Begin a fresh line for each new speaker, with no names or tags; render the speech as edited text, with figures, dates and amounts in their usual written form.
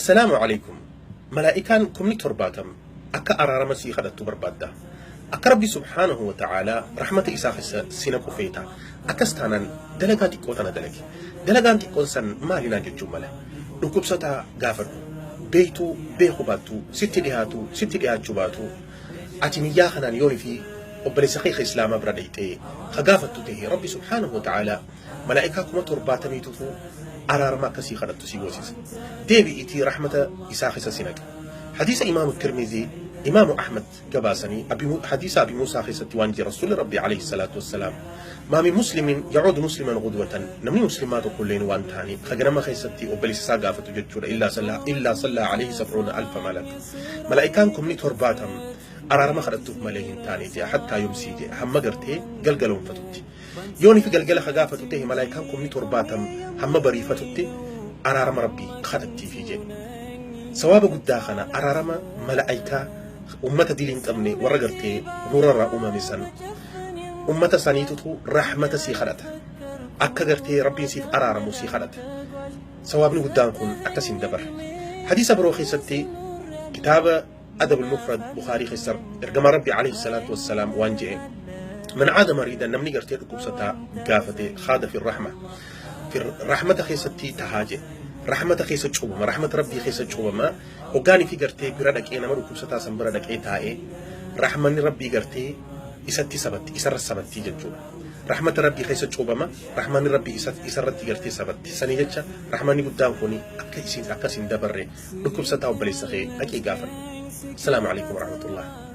Assalaamu Aleykum. Malaa'ikaan kumni 70 akka araarama sii kadhattu barbaadda. Akka Rabbi subhaanahu wa ta'aalaa rahmata isaa keessa si naqu feeta. Akkas taanaan dalagaa xiqqoo tana dalagi. Dalagaan xiqqoon san maali naan jechuun mala. Dhukkubsataa gaafadhu. Beektuu beeku baattu, sitti dhihaatu sitti dhihaachuu baatu. Ati niyyaa kanaan yooni fi obboleessa kee ka Islaamaa bira dhayxee ka gaafattu tahe Rabbi subhaanahu wa ta'aalaa Malaa'ikaa 70,000tu araarama akka sii kadhattu sii goosisa. Deebi'iitii rahmata isaa keessa si naqa. Hadiisa Imaamu Tirmizii, Imaamu Ahmad gabaasanii hadiisa Abi Muusaa keessatti waan jedhe Rasuulli Rabbii alayhi salaatu wassalaam maa min muslimin yacuudu musliman gudwatan namni muslimaa tokko illeen waan taane ka ganama keessatti obboleessa isaa gaafatu jechuudha illaa sallaa alayhi sab'uuna alfa malak malaa'ikaan 70,000 araarama kadhattuuf malee hin taane jedha hattaa yumsii jedha hamma gartee galgaloonfatutti. Yoo nifi galgala ka gaafatu tahe malaayikaan 70,000 hamma bariifatutti araarama Rabbii kadhattiifi jedhe. Sawaaba guddaa kana araarama malaayikaa ummata dilii hin qabne warra gartee nuurarraa uumame san ummata saniitutu rahmata sii kadhata. Akka gartee Rabbiin siif araaramu sii kadhata. Sawaabni guddaan kun akkas hin dabarre. Hadiisa biroo keessatti kitaaba Adab al-Mufrad Bukhaarii keessa ergamaa Rabbii alayhi salaatu wassalaam waan je'e man aada mariidan namni gartee dhukkubsataa gaafate khaada fi rahma fi rahmata keessatti tahaa je'e rahmata keessa cuubama rahmata Rabbii keessa cuubama hoggaanii fi gartee bira dhaqee nama dhukkubsataa san bira dhaqee taa'ee rahmanni Rabbii gartee isatti sabatti isarra sabattii jechuudha. Rahmata Rabbii keessa cuubama rahmanni Rabbii isarratti gartee sabatti sanii jecha rahmanni guddaan kun akka isin akkas hin dabarre dhukkubsataa obboleessa kee dhaqii gaafadhu. Assalaamu alaikum warahmatullah.